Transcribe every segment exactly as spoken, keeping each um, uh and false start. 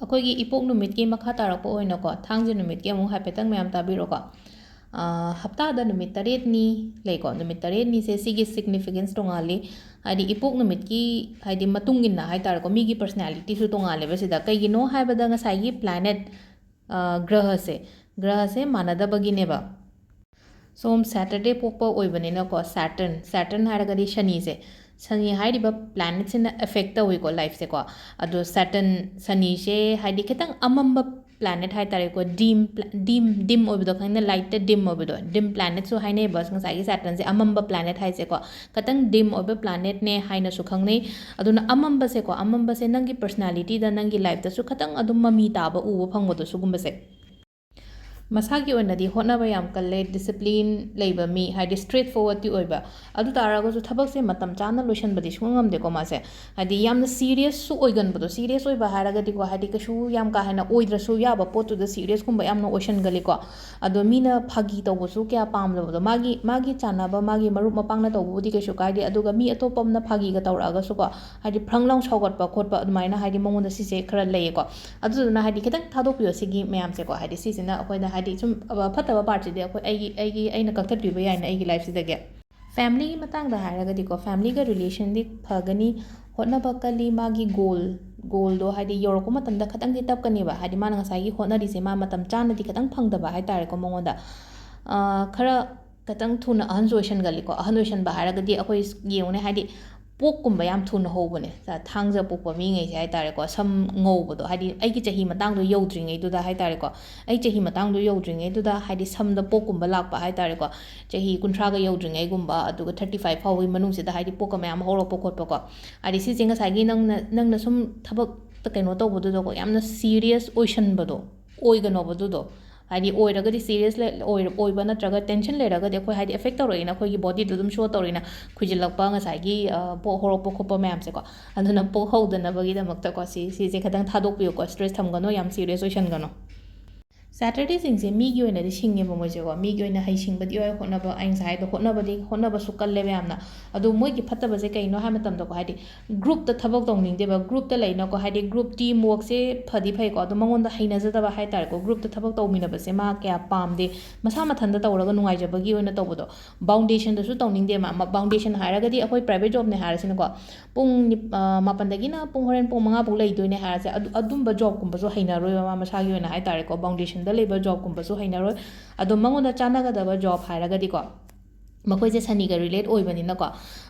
ꯑꯩꯈꯣꯏꯒꯤ ꯏꯄꯣꯛ ꯅꯨꯃꯤꯠꯀꯤ ꯃꯈꯥ ꯇꯥꯔꯛꯄ ꯑꯣꯏꯅꯀꯣ, ꯊꯥꯡꯖ ꯅꯨꯃꯤꯠꯀꯤ ꯑꯃꯨꯛ ꯍꯥꯏꯐꯦꯠꯇꯪ ꯃꯌꯥꯝ ꯇꯥꯕꯤꯔꯣꯀꯣ꯫ ꯑꯥ, ꯍꯞꯇꯥꯗ ꯅꯨꯃꯤꯠ ꯇꯔꯦꯠꯅꯤ ꯂꯩꯀꯣ, ꯅꯨꯃꯤꯠ ꯇꯔꯦꯠꯅꯤꯁꯦ ꯁꯤꯒꯤ significance ꯇꯣꯉꯥꯜꯂꯤ꯫ ꯍꯥꯏꯗꯤ ꯏꯄꯣꯛ ꯅꯨꯃꯤꯠꯀꯤ, ꯍꯥꯏꯗꯤ ꯃꯇꯨꯡ ꯏꯟꯅ ꯍꯥꯏꯇꯥꯔꯦꯀꯣ, ꯃꯤꯒꯤ personalityꯁꯨ ꯇꯣꯉꯥꯜꯂꯦꯕ ꯁꯤꯗ꯫ ꯀꯩꯒꯤꯅꯣ ꯍꯥꯏꯕꯗ ꯉꯁꯥꯏꯒꯤ planet, ꯑꯥ, ꯒ꯭ꯔꯍꯁꯦ, ꯒ꯭ꯔꯍꯁꯦ ꯃꯥꯟꯅꯗꯕꯒꯤꯅꯦꯕ꯫ ꯁꯣꯝ Saturday ꯄꯣꯛꯄ ꯑꯣꯏꯕꯅꯤꯅꯀꯣ, Saturn, Saturn ꯍꯥꯏꯔꯒꯗꯤ ꯁꯅꯤꯁꯦ, ꯁꯅꯤ ꯍꯥꯏꯔꯤꯕ planetꯁꯤꯅ affect ꯇꯧꯏꯀꯣ lifeꯁꯦꯀꯣ꯫ ꯑꯗꯣ Saturn, ꯁꯅꯤꯁꯦ ꯍꯥꯏꯗꯤ ꯈꯤꯇꯪ ꯑꯃꯝꯕ planet ꯍꯥꯏꯇꯥꯔꯦꯀꯣ, dim, dim, dim ꯑꯣꯏꯕꯗꯣ ꯈꯪꯉꯤꯅ, lightꯇ dim ꯑꯣꯏꯕꯗꯣ, dim planetꯁꯨ ꯍꯥꯏꯅꯩꯕ ꯉꯁꯥꯏꯒꯤ Saturnꯁꯦ ꯑꯃꯝꯕ planet ꯍꯥꯏꯁꯦꯀꯣ꯫ ꯈꯤꯇꯪ dim ꯑꯣꯏꯕ planetꯅꯦ ꯍꯥꯏꯅꯁꯨ ꯈꯪꯅꯩ꯫ ꯑꯗꯨꯅ ꯑꯃꯝꯕꯁꯦꯀꯣ, ꯑꯃꯝꯕꯁꯦ ꯅꯪꯒꯤ personalityꯗ, ꯅꯪꯒꯤ lifeꯇꯁꯨ ꯈꯤꯇꯪ ꯑꯗꯨꯝ ꯃꯃꯤ ꯇꯥꯕ ꯎꯕ ꯐꯪꯕꯗꯣ ꯁꯤꯒꯨꯝꯕꯁꯦ꯫ ꯃꯁꯥꯒꯤ ꯑꯣꯏꯅꯗꯤ ꯍꯣꯠꯅꯕ ꯌꯥꯝ ꯀꯜꯂꯦ, discipline ꯂꯩꯕ ꯃꯤ, ꯍꯥꯏꯗꯤ straight forwardꯇꯤ ꯑꯣꯏꯕ꯫ ꯑꯗꯨ ꯇꯥꯔꯒꯁꯨ ꯊꯕꯛꯁꯦ ꯃꯇꯝ ꯆꯥꯅ ꯂꯣꯏꯁꯤꯟꯕꯗꯤ ꯁꯨꯡꯉꯝ ꯉꯝꯗꯦꯀꯣ ꯃꯥꯁꯦ꯫ ꯍꯥꯏꯗꯤ ꯌꯥꯝꯅ seriousꯁꯨ ꯑꯣꯏꯒꯟꯕꯗꯣ, serious ꯑꯣꯏꯕ ꯍꯥꯏꯔꯒꯗꯤꯀꯣ, ꯍꯥꯏꯗꯤ ꯀꯩꯁꯨ ꯌꯥꯝ ꯀꯥ ꯍꯦꯟꯅ ꯑꯣꯏꯗ꯭ꯔꯁꯨ ꯌꯥꯕ ꯄꯣꯠꯇꯨꯗ seriousꯀꯨꯝꯕ ꯌꯥꯝꯅ ꯑꯣꯏꯁꯟꯒꯜꯂꯤꯀꯣ꯫ ꯑꯗꯣ ꯃꯤꯅ ꯐꯥꯒꯤ ꯇꯧꯕꯁꯨ ꯀꯌꯥ ꯄꯥꯝꯗꯕꯗꯣ, ꯃꯥꯒꯤ, ꯃꯥꯒꯤ ꯆꯥꯟꯅꯕ, ꯃꯥꯒꯤ ꯃꯔꯨꯞ ꯃꯄꯥꯡꯅ ꯇꯧꯕꯕꯨꯗꯤ ꯀꯩꯁꯨ ꯀꯥꯏꯗꯦ, ꯑꯗꯨꯒ ꯃꯤ ꯑꯇꯣꯞꯄ ꯑꯃꯅ ꯐꯥꯒꯤꯒ ꯇꯧꯔꯛꯑꯒꯁꯨꯀꯣ, ꯍꯥꯏꯗꯤ ꯐ꯭ꯔꯪ ꯂꯥꯎ ꯁꯥꯎꯒꯠꯄ ꯈꯣꯠꯄ ꯑꯗꯨꯃꯥꯏꯅ ꯍꯥꯏꯗꯤ ꯃꯉꯣꯟꯗ ꯁꯤꯁꯦ ꯈꯔ ꯂꯩꯌꯦꯀꯣ꯫ ꯑꯗꯨꯗꯨꯅ ꯍꯥꯏꯗꯤ ꯈꯤꯇꯪ ꯊꯥꯗꯣꯛꯄꯤꯌꯣ ꯁꯤꯒꯤ ꯃꯌꯥꯝꯁꯦꯀꯣ꯫ ꯍꯥꯏꯗꯤ ꯁꯤꯁꯤꯅ ꯑꯩꯈꯣꯏꯅ ꯍꯥꯏꯗꯤ ꯁꯨꯝ, ꯑ, ꯐꯠꯇꯕ partꯁꯤꯗꯤ ꯑꯩꯈꯣꯏ, ꯑꯩꯒꯤ, ꯑꯩꯒꯤ, ꯑꯩꯅ ꯀꯛꯊꯠꯄꯤꯕ ꯌꯥꯏꯅ ꯑꯩꯒꯤ lifeꯁꯤꯗꯒꯤ꯫ Familyꯒꯤ ꯃꯇꯥꯡꯗ ꯍꯥꯏꯔꯒꯗꯤꯀꯣ, familyꯒ relationꯗꯤ ꯐꯒꯅꯤ, ꯍꯣꯠꯅꯕ ꯀꯜꯂꯤ, ꯃꯥꯒꯤ goal, goalꯗꯣ ꯍꯥꯏꯗꯤ ꯌꯧꯔꯛꯄ ꯃꯇꯝꯗ ꯈꯤꯇꯪꯗꯤ ꯇꯞꯀꯅꯦꯕ, ꯍꯥꯏꯗꯤ ꯃꯥꯅ ꯉꯁꯥꯏꯒꯤ ꯍꯣꯠꯅꯔꯤꯁꯦ ꯃꯥ ꯃꯇꯝ ꯆꯥꯅꯗꯤ ꯈꯤꯇꯪ ꯐꯪꯗꯕ ꯍꯥꯏꯇꯥꯔꯦꯀꯣ ꯃꯉꯣꯟꯗ꯫ ꯑ, ꯈꯔ ꯈꯤꯇꯪ ꯊꯨꯅ ꯑꯍꯟꯁꯨ ꯑꯣꯏꯁꯟꯒꯜꯂꯤꯀꯣ꯫ ꯑꯍꯟ ꯑꯣꯏꯁꯟꯕ ꯍꯥꯏꯔꯒꯗꯤ ꯑꯩꯈꯣꯏ ꯌꯦꯡꯉꯨꯅꯦ, ꯍꯥꯏꯗꯤ ꯄꯣꯛꯀꯨꯝꯕ ꯌꯥꯝ ꯊꯨꯅ ꯍꯧꯕꯅꯦ, ꯊꯥꯡꯖ ꯄꯣꯛꯄ ꯃꯤꯉꯩꯁꯦ ꯍꯥꯏꯇꯥꯔꯦꯀꯣ꯫ ꯁꯝ ꯉꯧꯕꯗꯣ, ꯍꯥꯏꯗꯤ ꯑꯩꯒꯤ ꯆꯍꯤ ꯃꯇꯥꯡꯗꯣ ꯌꯧꯗ꯭ꯔꯤꯉꯩꯗꯨꯗ ꯍꯥꯏꯇꯥꯔꯦꯀꯣ, ꯑꯩ ꯆꯍꯤ ꯃꯇꯥꯡꯗꯣ ꯌꯧꯗ꯭ꯔꯤꯉꯩꯗꯨꯗ ꯍꯥꯏꯗꯤ ꯁꯝꯗ ꯄꯣꯛꯀꯨꯝꯕ ꯂꯥꯛꯄ ꯍꯥꯏꯇꯥꯔꯦꯀꯣ, ꯆꯍꯤ ꯀꯨꯟꯊ꯭ꯔꯥꯒ ꯌꯧꯗ꯭ꯔꯤꯉꯩꯒꯨꯝꯕ, ꯑꯗꯨꯒ thirty five ꯐꯥꯎꯕꯒꯤ ꯃꯅꯨꯡꯁꯤꯗ ꯍꯥꯏꯗꯤ ꯄꯣꯛꯀ ꯃꯌꯥꯝ ꯍꯧꯔꯛꯄ ꯈꯣꯠꯄꯀꯣ꯫ ꯍꯥꯏꯗꯤ ꯁꯤꯁꯦ ꯉꯁꯥꯏꯒꯤ ꯅꯪꯅ, ꯅꯪꯅ ꯁꯨꯝ ꯊꯕꯛꯇ ꯀꯩꯅꯣ ꯇꯧꯕꯗꯨꯗꯀꯣ, ꯌꯥꯝꯅ serious ꯑꯣꯏꯁꯟꯕꯗꯣ ꯑꯣꯏꯒꯅꯣꯕ ꯑꯗꯨꯗꯣ꯫ ꯍꯥꯏꯗꯤ ꯑꯣꯏꯔꯒꯗꯤ serious ꯂꯩ-, ꯑꯣꯏꯔ-, ꯑꯣꯏꯕ ꯅꯠꯇ꯭ꯔꯒ tension ꯂꯩꯔꯒꯗꯤ ꯑꯩꯈꯣꯏ ꯍꯥꯏꯗꯤ affect ꯇꯧꯔꯛꯏꯅ, ꯑꯩꯈꯣꯏꯒꯤ bodyꯗꯣ ꯑꯗꯨꯝ show ꯇꯧꯔꯛꯏꯅ, ꯈꯨꯏꯖꯤꯜꯂꯛꯄ, ꯉꯁꯥꯏꯒꯤ, ꯑ, ꯄꯣꯛ ꯍꯧꯔꯛꯄ ꯈꯣꯠꯄ ꯃꯌꯥꯝꯁꯦꯀꯣ꯫ ꯑꯗꯨꯅ ꯄꯣꯛ ꯍꯧꯗꯅꯕꯒꯤꯗꯃꯛꯇꯀꯣ ꯁꯤ, ꯁꯤꯁꯦ ꯈꯤꯇꯪ ꯊꯥꯗꯣꯛꯄꯤꯌꯨꯀꯣ, stress ꯊꯝꯒꯅꯣ, ꯌꯥꯝ serious ꯑꯣꯏꯁꯟꯒꯅꯣ꯫ ꯁꯦꯇꯔꯗꯦꯁꯤꯡꯁꯦ ꯃꯤꯒꯤ ꯑꯣꯏꯅꯗꯤ ꯁꯤꯡꯉꯦꯕ ꯃꯣꯏꯁꯦꯀꯣ, ꯃꯤꯒꯤ ꯑꯣꯏꯅ ꯍꯩꯁꯤꯡꯕꯗꯤ ꯑꯣꯏ, ꯍꯣꯠꯅꯕ, ꯑꯩ ꯉꯁꯥꯏ ꯍꯥꯏꯗꯣ, ꯍꯣꯠꯅꯕꯗꯤ, ꯍꯣꯠꯅꯕꯁꯨ ꯀꯜꯂꯦꯕ ꯌꯥꯝꯅ꯫ ꯑꯗꯣ ꯃꯣꯏꯒꯤ ꯐꯠꯇꯕꯁꯦ ꯀꯩꯅꯣ ꯍꯥꯏ ꯃꯇꯝꯗꯀꯣ, ꯍꯥꯏꯗꯤ ꯒ꯭ꯔꯨꯞꯇ ꯊꯕꯛ ꯇꯧꯅꯤꯡꯗꯦꯕ, ꯒ꯭ꯔꯨꯞꯇ ꯂꯩꯅꯀꯣ, ꯍꯥꯏꯗꯤ ꯒ꯭ꯔꯨꯞ ꯇꯤꯝ ꯋꯥꯔꯛꯁꯦ ꯐꯗꯤ ꯐꯩꯀꯣ, ꯑꯗꯣ ꯃꯉꯣꯟꯗ ꯍꯩꯅꯖꯗꯕ ꯍꯥꯏ ꯇꯥꯔꯦꯀꯣ, ꯒ꯭ꯔꯨꯞꯇ ꯊꯕꯛ ꯇꯧꯃꯤꯟꯅꯕꯁꯦ ꯃꯥ ꯀꯌꯥ ꯄꯥꯝꯗꯦ, ꯃꯁꯥ ꯃꯊꯟꯇ ꯇꯧꯔꯒ ꯅꯨꯡꯉꯥꯏꯖꯕꯒꯤ ꯑꯣꯏꯅ ꯇꯧꯕꯗꯣ, ꯕꯥꯎꯟꯗꯦꯁꯟꯗꯁꯨ ꯇꯧꯅꯤꯡꯗꯦ ꯃꯥ꯫ ꯕꯥꯎꯟꯗꯦꯁꯟ ꯍꯥꯏꯔꯒꯗꯤ ꯑꯩꯈꯣꯏ ꯄ꯭ꯔꯥꯏꯚꯦꯠ ꯖꯣꯕꯅꯦ ꯍꯥꯏꯔꯁꯤꯅꯀꯣ, ꯄꯨꯡ ꯅꯤꯞ-, ꯑ, ꯃꯥꯄꯟꯗꯒꯤꯅ ꯄꯨꯡ ꯍꯣꯔꯦꯟ ꯄꯨꯡ ꯃꯉꯥ ꯐꯥꯎ ꯂꯩꯗꯣꯏꯅꯦ ꯍꯥꯏꯔꯁꯦ, ꯑꯗꯨ, ꯑꯗꯨꯝꯕ ꯖꯣꯕꯀꯨꯝꯕꯁꯨ ꯍꯩꯅꯔꯣꯏꯕ ꯃꯥ ꯃꯁꯥꯒꯤ ꯑꯣꯏꯅ ꯍꯥꯏ ꯇꯥꯔꯦꯀꯣ, ꯕꯥꯎꯟꯗꯦꯁꯟꯗ ꯂꯩꯕ ꯖꯣꯕꯀꯨꯝꯕꯁꯨ ꯍꯩꯅꯔꯣꯏ꯫ ꯑꯗꯣ ꯃꯉꯣꯟꯗ ꯆꯥꯟꯅꯒꯗꯕ ꯖꯣꯕ ꯍꯥꯏꯔꯒꯗꯤꯀꯣ, ꯃꯈꯣꯏꯁꯦ ꯁꯅꯤꯒ ꯔꯤꯂꯦꯠ ꯑꯣꯏꯕꯅꯤꯅꯀꯣ,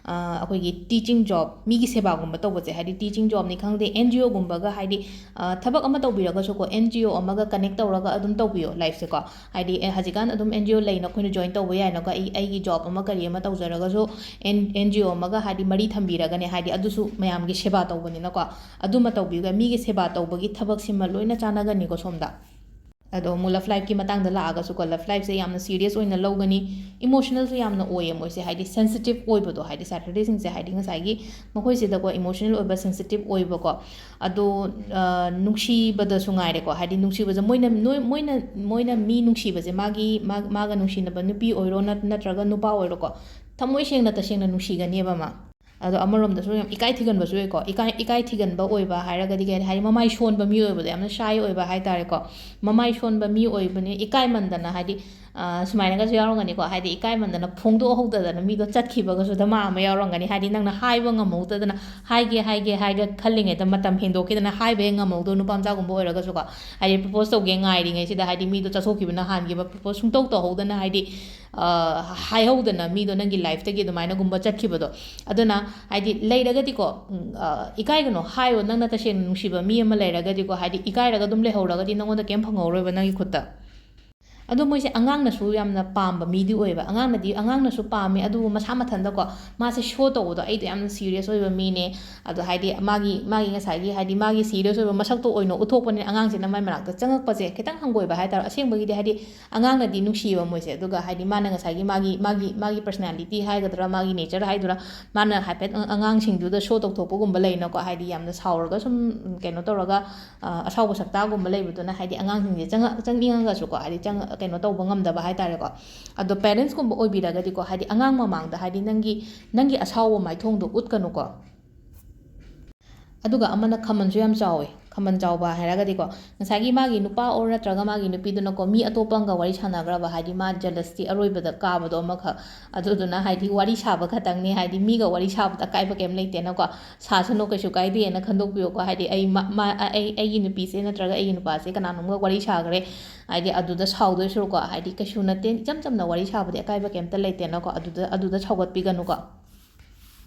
ꯑ, ꯑꯩꯈꯣꯏꯒꯤ ꯇꯤꯆꯤꯡ ꯖꯣꯕ, ꯃꯤꯒꯤ ꯁꯦꯕꯥꯒꯨꯝꯕ ꯇꯧꯕꯁꯦ, ꯍꯥꯏꯗꯤ ꯇꯤꯆꯤꯡ ꯖꯣꯕꯅꯤ ꯈꯪꯗꯦ, ꯑꯦꯟ ꯖꯤ ꯑꯣꯒꯨꯝꯕꯒ, ꯍꯥꯏꯗꯤ, ꯑ, ꯊꯕꯛ ꯑꯃ ꯇꯧꯕꯤꯔꯒꯁꯨꯀꯣ, ꯑꯦꯟ ꯖꯤ ꯑꯣ ꯑꯃꯒ ꯀꯅꯦꯛ ꯇꯧꯔꯒ ꯑꯗꯨꯝ ꯇꯧꯕꯤꯌꯣ ꯂꯥꯏꯐꯁꯦꯀꯣ꯫ ꯍꯥꯏꯗꯤ, ꯑꯦ, ꯍꯧꯖꯤꯛꯀꯥꯟ ꯑꯗꯨꯝ ꯑꯦꯟ ꯖꯤ ꯑꯣ ꯂꯩꯅ ꯑꯩꯈꯣꯏꯅ ꯖꯣꯏꯟ ꯇꯧꯕ ꯌꯥꯏꯅꯀꯣ, ꯑꯩ, ꯑꯩꯒꯤ ꯖꯣꯕ ꯑꯃ ꯀꯔꯤ ꯑꯃ ꯇꯧꯖꯔꯒꯁꯨ, ꯑꯦꯟ, ꯑꯦꯟ ꯖꯤ ꯑꯣ ꯑꯃꯒ, ꯍꯥꯏꯗꯤ, ꯃꯔꯤ ꯊꯝꯕꯤꯔꯒꯅꯦ, ꯍꯥꯏꯗꯤ, ꯑꯗꯨꯁꯨ ꯃꯌꯥꯝꯒꯤ ꯁꯦꯕꯥ ꯇꯧꯕꯅꯤꯅꯀꯣ, ꯑꯗꯨꯃ ꯇꯧꯕꯤꯌꯨꯒ, ꯃꯤꯒꯤ ꯁꯦꯕꯥ ꯇꯧꯕꯒꯤ ꯊꯕꯛꯁꯤꯃ ꯂꯣꯏꯅ ꯆꯥꯟꯅꯒꯅꯤꯀꯣ ꯁꯣꯝꯗ꯫ ꯑꯗꯣ ꯑꯃꯨꯛ ꯂꯞ ꯂꯥꯏꯐꯀꯤ ꯃꯇꯥꯡꯗ ꯂꯥꯛꯑꯒꯁꯨꯀꯣ, ꯂꯞ ꯂꯥꯏꯐꯁꯦ ꯌꯥꯝꯅ ꯁꯤꯔꯤꯌꯁ ꯑꯣꯏꯅ ꯂꯧꯒꯅꯤ, ꯏꯃꯣꯁꯅꯦꯜꯁꯨ ꯌꯥꯝꯅ ꯑꯣꯏꯌꯦ ꯃꯣꯏꯁꯦ, ꯍꯥꯏꯗꯤ ꯁꯦꯟꯁꯤꯇꯤꯞ ꯑꯣꯏꯕꯗꯣ, ꯍꯥꯏꯗꯤ ꯁꯦꯇꯔꯗꯦꯁꯤꯡꯁꯦ, ꯍꯥꯏꯗꯤ ꯉꯁꯥꯏꯒꯤ ꯃꯈꯣꯏꯁꯤꯗꯀꯣ ꯏꯃꯣꯁꯅꯦꯜ ꯑꯣꯏꯕ, ꯁꯦꯟꯁꯤꯇꯤꯞ ꯑꯣꯏꯕꯀꯣ, ꯑꯗꯣ, ꯑ, ꯅꯨꯡꯁꯤꯕꯗꯁꯨ ꯉꯥꯏꯔꯦꯀꯣ, ꯍꯥꯏꯗꯤ ꯅꯨꯡꯁꯤꯕꯁꯦ ꯃꯣꯏꯅ, ꯅꯣꯏ-, ꯃꯣꯏꯅ, ꯃꯣꯏꯅ ꯃꯤ ꯅꯨꯡꯁꯤꯕꯁꯦ, ꯃꯥꯒꯤ, ꯃꯥ-, ꯃꯥꯒ ꯅꯨꯡꯁꯤꯅꯕ ꯅꯨꯄꯤ ꯑꯣꯏꯔꯣ, ꯅꯠ-, ꯅꯠꯇ꯭ꯔꯒ ꯅꯨꯄꯥ ꯑꯣꯏꯔꯣꯀꯣ, ꯊꯃꯣꯏ ꯁꯦꯡꯅ, ꯇꯁꯦꯡꯅ ꯅꯨꯡꯁꯤꯒꯅꯦꯕ ꯃꯥ꯫ ꯑꯗꯣ ꯑꯃꯔꯣꯝꯗꯁꯨ ꯌꯥꯝ ꯏꯀꯥꯏ ꯊꯤꯒꯟꯕꯁꯨ ꯑꯣꯏꯀꯣ, ꯏꯀꯥꯏ, ꯏꯀꯥꯏ ꯊꯤꯒꯟꯕ ꯑꯣꯏꯕ ꯍꯥꯏꯔꯒꯗꯤ ꯀꯩ ꯍꯥꯏꯅꯤ, ꯍꯥꯏꯗꯤ ꯃꯃꯥꯏ ꯁꯣꯟꯕ ꯃꯤ ꯑꯣꯏꯕꯗꯣ, ꯌꯥꯝꯅ ꯁꯥꯏ ꯑꯣꯏꯕ ꯍꯥꯏ ꯇꯥꯔꯦꯀꯣ, ꯃꯃꯥꯏ ꯁꯣꯟꯕ ꯃꯤ ꯑꯣꯏꯕꯅꯤ, ꯏꯀꯥꯏꯃꯟꯗꯅ, ꯍꯥꯏꯗꯤ, ꯑ, ꯁꯨꯃꯥꯏꯅꯒꯁꯨ ꯌꯥꯎꯔꯝꯒꯅꯤꯀꯣ, ꯍꯥꯏꯗꯤ ꯏꯀꯥꯏꯃꯟꯗꯅ ꯐꯣꯡꯗꯣꯛꯍꯧꯗꯗꯅ ꯃꯤꯗꯣ ꯆꯠꯈꯤꯕꯒꯁꯨ ꯗꯃꯥ ꯑꯃ ꯌꯥꯎꯔꯝꯒꯅꯤ, ꯍꯥꯏꯗꯤ ꯅꯪꯅ ꯍꯥꯏꯕ ꯉꯝꯍꯧꯗꯗꯅ, ꯍꯥꯏꯒꯦ, ꯍꯥꯏꯒꯦ, ꯍꯥꯏꯒꯦ ꯈꯜꯂꯤꯉꯩꯗ ꯃꯇꯝ ꯍꯦꯟꯗꯣꯛꯈꯤꯗꯅ ꯍꯥꯏꯕ ꯍꯦꯛ ꯉꯝꯍꯧꯗꯕ ꯅꯨꯄꯥ ꯃꯆꯥꯒꯨꯝꯕ ꯑꯣꯏꯔꯒꯁꯨꯀꯣ, ꯍꯥꯏꯗꯤ ꯄ꯭ꯔꯄꯣꯁ ꯇꯧꯒꯦ ꯉꯥꯏꯔꯤꯉꯩꯁꯤꯗ, ꯍꯥꯏꯗꯤ ꯃꯤꯗꯣ ꯆꯠꯊꯣꯛꯈꯤꯕꯅ ꯍꯥꯟꯈꯤꯕ, ꯄ꯭ꯔꯄꯣꯁ ꯁꯨꯡꯇꯧ ꯇꯧꯍꯧꯗꯅ, ꯍꯥꯏꯗꯤ, ꯑ, ꯍꯥꯏꯍꯧꯗꯅ ꯃꯤꯗꯣ ꯅꯪꯒꯤ ꯂꯥꯏꯐꯇꯒꯤ ꯑꯗꯨꯃꯥꯏꯅꯒꯨꯝꯕ ꯆꯠꯈꯤꯕꯗꯣ꯫ ꯑꯗꯨꯅ, ꯍꯥꯏꯗꯤ, ꯂꯩꯔꯒꯗꯤꯀꯣ, ꯎꯝ, ꯑ, ꯏꯀꯥꯏꯒꯅꯣ, ꯍꯥꯏꯌꯣ, ꯅꯪꯅ ꯇꯁꯦꯡꯅ ꯅꯨꯡꯁꯤꯕ ꯃꯤ ꯑꯃ ꯂꯩꯔꯒꯗꯤꯀꯣ, ꯍꯥꯏꯗꯤ, ꯏꯀꯥꯏꯔꯒ ꯑꯗꯨꯝ ꯂꯩꯍꯧꯔꯒꯗꯤ ꯅꯪꯉꯣꯟꯗ ꯀꯩꯝ ꯐꯪꯍꯧꯔꯣꯏꯕ ꯅꯪꯒꯤ ꯈꯨꯠꯇ꯫ ꯑꯗꯣ ꯃꯣꯏꯁꯦ ꯑꯉꯥꯡꯅꯁꯨ ꯌꯥꯝꯅ ꯄꯥꯝꯕ ꯃꯤꯗꯤ ꯑꯣꯏꯌꯦꯕ꯫ ꯑꯉꯥꯡꯅꯗꯤ, ꯑꯉꯥꯡꯅꯁꯨ ꯄꯥꯝꯃꯦ, ꯑꯗꯨꯕꯨ ꯃꯁꯥ ꯃꯊꯟꯇꯀꯣ, ꯃꯥꯁꯦ ꯁꯣ ꯇꯧꯕꯗꯣ ꯑꯩꯗꯣ ꯌꯥꯝꯅ ꯁꯤꯔꯤꯌꯁ ꯑꯣꯏꯕ ꯃꯤꯅꯦ, ꯑꯗꯣ ꯍꯥꯏꯗꯤ ꯃꯥꯒꯤ, ꯃꯥꯒꯤ ꯉꯁꯥꯏꯒꯤ, ꯍꯥꯏꯗꯤ ꯃꯥꯒꯤ ꯁꯤꯔꯤꯌꯁ ꯑꯣꯏꯕ ꯃꯁꯛꯇꯣ ꯑꯣꯏꯅ ꯎꯠꯊꯣꯛꯄꯅꯤꯅ ꯑꯉꯥꯡꯁꯤꯅ ꯃꯥꯏ ꯃꯅꯥꯛꯇ ꯆꯪꯉꯛꯄꯁꯦ ꯈꯤꯇꯪ ꯍꯪꯒꯣꯏꯕ ꯍꯥꯏꯇꯥꯔꯦ꯫ ꯑꯁꯦꯡꯕꯒꯤꯗꯤ ꯍꯥꯏꯗꯤ ꯑꯉꯥꯡꯅꯗꯤ ꯅꯨꯡꯁꯤꯌꯦꯕ ꯃꯣꯏꯁꯦ, ꯑꯗꯨꯒ ꯍꯥꯏꯗꯤ ꯃꯥꯅ ꯉꯁꯥꯏꯒꯤ ꯃꯥꯒꯤ, ꯃꯥꯒꯤ, ꯃꯥꯒꯤ ꯄꯔꯁꯅꯦꯂꯤꯇꯤ ꯍꯥꯏꯒꯗ꯭ꯔꯥ, ꯃꯥꯒꯤ ꯅꯦꯆꯔ ꯍꯥꯏꯗꯨꯔꯥ, ꯃꯥꯅ ꯍꯥꯏꯐꯦꯠ ꯑꯉꯥꯡꯁꯤꯡꯗꯨꯗ ꯁꯣ ꯇꯧꯊꯣꯛꯄꯒꯨꯝꯕ ꯂꯩꯅꯀꯣ, ꯍꯥꯏꯗꯤ ꯌꯥꯝꯅ ꯁꯥꯎꯔꯒ ꯁꯨꯝ ꯀꯩꯅꯣ ꯇꯧꯔꯒ, ꯑ, ꯑꯁꯥꯎꯕ ꯁꯛꯇꯥꯒꯨꯝꯕ ꯂꯩꯕꯗꯨꯅ ꯍꯥꯏꯗꯤ ꯑꯉꯥꯡꯁꯤꯡꯁꯦ ꯆꯪꯉ-, ꯆꯪꯅꯤꯡꯉꯒꯁꯨꯀꯣ, ꯍꯥꯏꯗꯤ ꯆꯪ-, ꯀꯩꯅꯣ ꯇꯧꯕ ꯉꯝꯗꯕ ꯍꯥꯏꯇꯥꯔꯦꯀꯣ꯫ ꯑꯗꯣ ꯄꯦꯔꯦꯟꯁꯀꯨꯝꯕ ꯑꯣꯏꯕꯤꯔꯒꯗꯤꯀꯣ, ꯍꯥꯏꯗꯤ ꯑꯉꯥꯡ ꯃꯃꯥꯡꯗ ꯍꯥꯏꯗꯤ ꯅꯪꯒꯤ, ꯅꯪꯒꯤ ꯑꯁꯥꯎꯕ ꯃꯥꯏꯊꯣꯡꯗꯣ ꯎꯠꯀꯅꯨꯀꯣ꯫ ꯑꯗꯨꯒ ꯑꯃꯅ ꯈꯃꯜꯁꯨ ꯌꯥꯝ ꯆꯥꯎꯋꯦ꯫ ꯈꯃꯜ ꯆꯥꯎꯕ ꯍꯥꯏꯔꯒꯗꯤꯀꯣ, ꯉꯁꯥꯏꯒꯤ ꯃꯥꯒꯤ ꯅꯨꯄꯥ ꯑꯣꯔ ꯅꯠꯇ꯭ꯔꯒ ꯃꯥꯒꯤ ꯅꯨꯄꯤꯗꯨꯅꯀꯣ, ꯃꯤ ꯑꯇꯣꯞꯄ ꯑꯃꯒ ꯋꯥꯔꯤ ꯁꯥꯟꯅꯈ꯭ꯔꯕ, ꯍꯥꯏꯗꯤ ꯃꯥ ꯖꯦꯂꯁꯇꯤ ꯑꯔꯣꯏꯕꯗ ꯀꯥꯕꯗꯣ ꯑꯃꯈꯛ, ꯑꯗꯨꯗꯨꯅ ꯍꯥꯏꯗꯤ ꯋꯥꯔꯤ ꯁꯥꯕ ꯈꯛꯇꯪꯅꯤ, ꯍꯥꯏꯗꯤ ꯃꯤꯒ ꯋꯥꯔꯤ ꯁꯥꯕꯗ ꯑꯀꯥꯏꯕ ꯀꯩꯝ ꯂꯩꯇꯦꯅꯀꯣ, ꯁꯥꯁꯅꯨ, ꯀꯩꯁꯨ ꯀꯥꯏꯗꯦꯅ ꯈꯟꯗꯣꯛꯄꯤꯌꯣꯀꯣ꯫ ꯍꯥꯏꯗꯤ ꯑꯩ ꯃ-, ꯃ-, ꯑꯩ, ꯑꯩꯒꯤ ꯅꯨꯄꯤꯁꯦ ꯅꯠꯇ꯭ꯔꯒ ꯑꯩꯒꯤ ꯅꯨꯄꯥꯁꯦ ꯀꯅꯥꯅꯣꯝꯒ ꯋꯥꯔꯤ ꯁꯥꯈ꯭ꯔꯦ, ꯍꯥꯏꯗꯤ ꯑꯗꯨꯗ ꯁꯥꯎꯗꯣꯏ ꯁꯔꯨꯛꯀꯣ, ꯍꯥꯏꯗꯤ ꯀꯩꯁꯨ ꯅꯠꯇꯦ, ꯏꯆꯝ ꯆꯝꯅ ꯋꯥꯔꯤ ꯁꯥꯕꯗꯤ ꯑꯀꯥꯏꯕ ꯀꯩꯝꯇ ꯂꯩꯇꯦꯅꯀꯣ, ꯑꯗꯨꯗ, ꯑꯗꯨꯗ ꯁꯥꯎꯒꯠꯄꯤꯒꯅꯨꯀꯣ꯫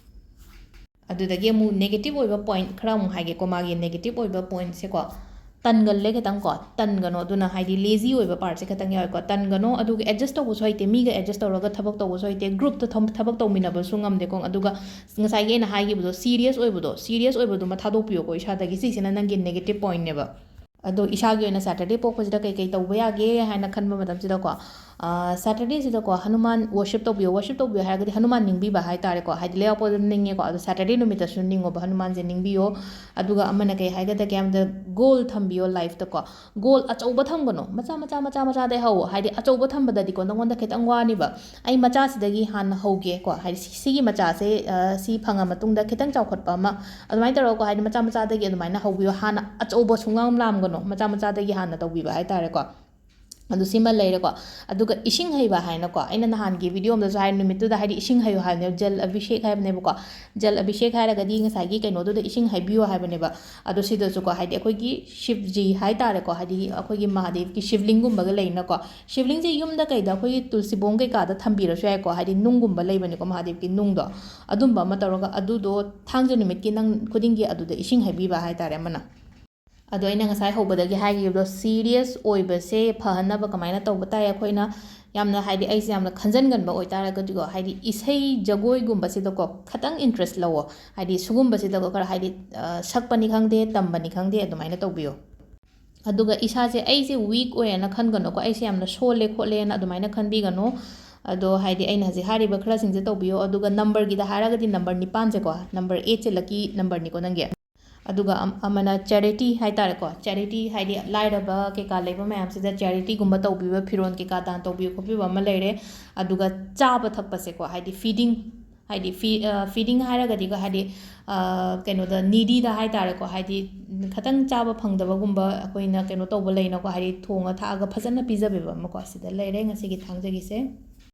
ꯑꯗꯨꯗꯒꯤ ꯑꯃꯨꯛ ꯅꯦꯒꯦꯇꯤꯚ ꯑꯣꯏꯕ ꯄꯣꯏꯟꯠ ꯈꯔ ꯑꯃꯨꯛ ꯍꯥꯏꯒꯦꯀꯣ, ꯃꯥꯒꯤ ꯅꯦꯒꯦꯇꯤꯚ ꯑꯣꯏꯕ ꯄꯣꯏꯟꯠꯁꯦꯀꯣ꯫ ꯇꯟꯒꯜꯂꯦ ꯈꯤꯇꯪꯀꯣ, ꯇꯟꯒꯅꯣ꯫ ꯑꯗꯨꯅ ꯍꯥꯏꯗꯤ ꯂꯦꯖꯤ ꯑꯣꯏꯕ ꯄꯥꯔꯠꯁꯦ ꯈꯤꯇꯪ ꯌꯥꯎꯋꯦꯀꯣ, ꯇꯟꯒꯅꯣ꯫ ꯑꯗꯨꯒ ꯑꯦꯗꯖꯁ ꯇꯧꯕꯁꯨ ꯍꯩꯇꯦ, ꯃꯤꯒ ꯑꯦꯗꯖꯁ ꯇꯧꯔꯒ ꯊꯕꯛ ꯇꯧꯕꯁꯨ ꯍꯩꯇꯦ, ꯒ꯭ꯔꯨꯞꯇ ꯊꯝ-, ꯊꯕꯛ ꯇꯧꯃꯤꯟꯅꯕꯁꯨ ꯉꯝꯗꯦꯀꯣ꯫ ꯑꯗꯨꯒ ꯉꯁꯥꯏꯒꯤ ꯑꯩꯅ ꯍꯥꯏꯈꯤꯕꯗꯣ, ꯁꯤꯔꯤꯌꯁ ꯑꯣꯏꯕꯗꯣ, ꯁꯤꯔꯤꯌꯁ ꯑꯣꯏꯕꯗꯨꯃ ꯊꯥꯗꯣꯛꯄꯤꯌꯣꯀꯣ ꯏꯁꯥꯗꯒꯤ꯫ ꯁꯤꯁꯤꯅ ꯅꯪꯒꯤ ꯅꯦꯒꯦꯇꯤꯚ ꯄꯣꯏꯟꯠꯅꯦꯕ꯫ ꯑꯗꯣ ꯏꯁꯥꯒꯤ ꯑꯣꯏꯅ ꯁꯦꯇꯔꯗꯦ ꯄꯣꯛꯄꯁꯤꯗ ꯀꯩ ꯀꯩ ꯇꯧꯕ ꯌꯥꯒꯦ ꯍꯥꯏꯅ ꯈꯟꯕ ꯃꯇꯝꯁꯤꯗꯀꯣ, ꯑ, ꯁꯦꯇꯔꯗꯦꯁꯤꯗꯀꯣ ꯍꯅꯨꯃꯥꯟ ꯋꯔꯁꯤꯞ ꯇꯧꯕꯤꯌꯣ꯫ ꯋꯔꯁꯤꯞ ꯇꯧꯕꯤꯌꯣ ꯍꯥꯏꯔꯒꯗꯤ ꯍꯅꯨꯃꯥꯟ ꯅꯤꯡꯕꯤꯕ ꯍꯥꯏꯇꯥꯔꯦꯀꯣ, ꯍꯥꯏꯗꯤ ꯂꯩꯕꯥꯛꯄꯣꯛꯄꯗ ꯅꯤꯡꯉꯦꯀꯣ, ꯑꯗꯣ ꯁꯦꯇꯔꯗꯦ ꯅꯨꯃꯤꯠꯇꯁꯨ ꯅꯤꯡꯉꯣꯕ, ꯍꯅꯨꯃꯥꯟꯁꯦ ꯅꯤꯡꯕꯤꯌꯣ꯫ ꯑꯗꯨꯒ ꯑꯃꯅ ꯀꯩ ꯍꯥꯏꯒꯗꯒꯦ ꯍꯥꯏꯕꯗ, ꯒꯣꯜ ꯊꯝꯕꯤꯌꯣ ꯂꯥꯏꯐꯇꯀꯣ꯫ ꯒꯣꯜ ꯑꯆꯧꯕ ꯊꯝꯒꯅꯣ, ꯃꯆꯥ ꯃꯆꯥ, ꯃꯆꯥ ꯃꯆꯥꯗꯩ ꯍꯧꯋꯣ꯫ ꯍꯥꯏꯗꯤ ꯑꯆꯧꯕ ꯊꯝꯕꯗꯗꯤꯀꯣ ꯅꯪꯉꯣꯟꯗ ꯈꯤꯇꯪ ꯋꯥꯅꯤꯕ꯫ ꯑꯩ ꯃꯆꯥꯁꯤꯗꯒꯤ ꯍꯥꯟꯅ ꯍꯧꯒꯦꯀꯣ, ꯍꯥꯏꯗꯤ ꯁꯤ-, ꯁꯤꯒꯤ ꯃꯆꯥꯁꯦ, ꯑ, ꯁꯤ ꯐꯪꯉ ꯃꯇꯨꯡꯗ ꯈꯤꯇꯪ ꯆꯥꯎꯈꯠꯄ ꯑꯃ, ꯑꯗꯨꯃꯥꯏꯅ ꯇꯧꯔꯒꯀꯣ, ꯍꯥꯏꯗꯤ ꯃꯆꯥ ꯃꯆꯥꯗꯒꯤ ꯑꯗꯨꯃꯥꯏꯅ ꯍꯧꯕꯤꯌꯣ꯫ ꯍꯥꯟꯅ ꯑꯆꯧꯕ ꯁꯨꯡꯂꯥꯝ ꯂꯥꯝꯒꯅꯣ, ꯃꯆꯥ ꯃꯆꯥꯗꯒꯤ ꯍꯥꯟꯅ ꯇꯧꯕꯤꯕ ꯍꯥꯏꯇꯥꯔꯦꯀꯣ꯫ ꯑꯗꯨ ꯁꯤꯃ ꯂꯩꯔꯦꯀꯣ꯫ ꯑꯗꯨꯒ ꯏꯁꯤꯡ ꯍꯩꯕ ꯍꯥꯏꯅꯀꯣ, ꯑꯩꯅ ꯅꯍꯥꯟꯒꯤ ꯚꯤꯗꯤꯑꯣ ꯑꯃꯗꯁꯨ ꯍꯥꯏ, ꯅꯨꯃꯤꯠꯇꯨꯗ ꯍꯥꯏꯗꯤ ꯏꯁꯤꯡ ꯍꯩꯌꯣ ꯍꯥꯏꯕꯅꯦꯕ, ꯖꯜ ꯑꯚꯤꯁꯦꯛ ꯍꯥꯏꯕꯅꯦꯕꯀꯣ꯫ ꯖꯜ ꯑꯚꯤꯁꯦꯛ ꯍꯥꯏꯔꯒꯗꯤ ꯉꯁꯥꯏꯒꯤ ꯀꯩꯅꯣꯗꯨꯗ ꯏꯁꯤꯡ ꯍꯩꯕꯤꯌꯣ ꯍꯥꯏꯕꯅꯦꯕ꯫ ꯑꯗꯣ ꯁꯤꯗꯁꯨꯀꯣ, ꯍꯥꯏꯗꯤ ꯑꯩꯈꯣꯏꯒꯤ ꯁꯤꯕꯖꯤ ꯍꯥꯏꯇꯥꯔꯦꯀꯣ, ꯍꯥꯏꯗꯤ ꯑꯩꯈꯣꯏꯒꯤ ꯃꯍꯥꯗꯦꯕꯀꯤ ꯁꯤꯕꯂꯤꯡꯒꯨꯝꯕꯒ ꯂꯩꯅꯀꯣ, ꯁꯤꯕꯂꯤꯡꯁꯦ ꯌꯨꯝꯗ ꯀꯩꯗ ꯑꯩꯈꯣꯏꯒꯤ ꯇꯨꯜꯁꯤꯕꯣꯡ ꯀꯩꯀꯥꯗ ꯊꯝꯕꯤꯔꯁꯨ ꯌꯥꯏꯀꯣ, ꯍꯥꯏꯗꯤ ꯅꯨꯡꯒꯨꯝꯕ ꯂꯩꯕꯅꯤꯀꯣ ꯃꯍꯥꯗꯦꯕꯀꯤ ꯅꯨꯡꯗꯣ, ꯑꯗꯨꯝꯕ ꯑꯃ ꯇꯧꯔꯒ ꯑꯗꯨꯗꯣ ꯊꯥꯡꯖ ꯅꯨꯃꯤꯠꯀꯤ ꯅꯪ ꯈꯨꯗꯤꯡꯒꯤ ꯑꯗꯨꯗ ꯏꯁꯤꯡ ꯍꯩꯕꯤꯕ ꯍꯥꯏꯇꯥꯔꯦ ꯑꯃꯅ꯫ ꯑꯗꯣ ꯑꯩꯅ ꯉꯁꯥꯏ ꯍꯧꯕꯗꯒꯤ ꯍꯥꯏꯈꯤꯕꯗꯣ, ꯁꯤꯔꯤꯌꯁ ꯑꯣꯏꯕꯁꯦ ꯐꯍꯟꯅꯕ ꯀꯃꯥꯏꯅ ꯇꯧꯕ ꯇꯥꯏ? ꯑꯩꯈꯣꯏꯅ ꯌꯥꯝꯅ, ꯍꯥꯏꯗꯤ, ꯑꯩꯁꯦ ꯌꯥꯝꯅ ꯈꯟꯖꯟꯒꯟꯕ ꯑꯣꯏꯇꯥꯔꯒꯗꯤꯀꯣ, ꯍꯥꯏꯗꯤ, ꯏꯁꯩ ꯖꯒꯣꯏꯒꯨꯝꯕꯁꯤꯗꯀꯣ ꯈꯇꯪ ꯏꯟꯇꯔꯦꯁ ꯂꯧꯋꯣ꯫ ꯍꯥꯏꯗꯤ, ꯁꯤꯒꯨꯝꯕꯁꯤꯗꯀꯣ ꯈꯔ, ꯍꯥꯏꯗꯤ, ꯑ, ꯁꯛꯄꯅꯤ ꯈꯪꯗꯦ, ꯇꯝꯕꯅꯤ ꯈꯪꯗꯦ, ꯑꯗꯨꯃꯥꯏꯅ ꯇꯧꯕꯤꯌꯣ꯫ ꯑꯗꯨꯒ ꯏꯁꯥꯁꯦ, ꯑꯩꯁꯦ ꯋꯤꯛ ꯑꯣꯏꯌꯦꯅ ꯈꯟꯒꯅꯨꯀꯣ, ꯑꯩꯁꯦ ꯌꯥꯝꯅ ꯁꯣꯜꯂꯦ ꯈꯣꯠꯂꯦꯅ ꯑꯗꯨꯃꯥꯏꯅ ꯈꯟꯕꯤꯒꯅꯨ꯫ ꯑꯗꯣ, ꯍꯥꯏꯗꯤ, ꯑꯩꯅ ꯍꯧꯖꯤꯛ ꯍꯥꯏꯔꯤꯕ ꯈꯔꯁꯤꯡꯁꯦ ꯇꯧꯕꯤꯌꯣ꯫ ꯑꯗꯨꯒ ꯅꯝꯕꯔꯒꯤꯗ ꯍꯥꯏꯔꯒꯗꯤ ꯅꯝꯕꯔ ꯅꯤꯄꯥꯟꯁꯦꯀꯣ, ꯅꯝꯕꯔ ꯑꯩꯠꯁꯦ ꯂꯛꯀꯤ ꯅꯝꯕꯔꯅꯤꯀꯣ ꯅꯪꯒꯤ꯫ ꯑꯗꯨꯒ ꯑꯝ-, ꯑꯃꯅ ꯆꯦꯔꯤꯇꯤ ꯍꯥꯏꯇꯥꯔꯦꯀꯣ꯫ ꯆꯦꯔꯤꯇꯤ ꯍꯥꯏꯗꯤ ꯂꯥꯏꯔꯕ ꯀꯩꯀꯥ ꯂꯩꯕ ꯃꯌꯥꯝꯁꯤꯗ ꯆꯦꯔꯤꯇꯤꯒꯨꯝꯕ ꯇꯧꯕꯤꯕ, ꯐꯤꯔꯣꯜ ꯀꯩꯀꯥ ꯗꯥꯟ ꯇꯧꯕꯤꯕ ꯈꯣꯠꯄꯤꯕ ꯑꯃ ꯂꯩꯔꯦ꯫ ꯑꯗꯨꯒ ꯆꯥꯕ ꯊꯛꯄꯁꯦꯀꯣ, ꯍꯥꯏꯗꯤ ꯐꯤꯗꯤꯡ, ꯍꯥꯏꯗꯤ ꯐꯤ-, ꯑ, ꯐꯤꯗꯤꯡ ꯍꯥꯏꯔꯒꯗꯤꯀꯣ, ꯍꯥꯏꯗꯤ, ꯑ, ꯀꯩꯅꯣꯗ, ꯅꯤꯗꯤꯗ ꯍꯥꯏꯇꯥꯔꯦꯀꯣ, ꯍꯥꯏꯗꯤ ꯈꯤꯇꯪ ꯆꯥꯕ ꯐꯪꯗꯕꯒꯨꯝꯕ, ꯑꯩꯈꯣꯏꯅ ꯀꯩꯅꯣ ꯇꯧꯕ ꯂꯩꯅꯀꯣ, ꯍꯥꯏꯗꯤ ꯊꯣꯡꯉ ꯊꯥꯛꯑꯒ ꯐꯖꯅ ꯄꯤꯖꯕꯤꯕ ꯑꯃꯀꯣ, ꯁꯤꯗ ꯂꯩꯔꯦ ꯉꯁꯤꯒꯤ ꯊꯥꯡꯖꯒꯤꯁꯦ꯫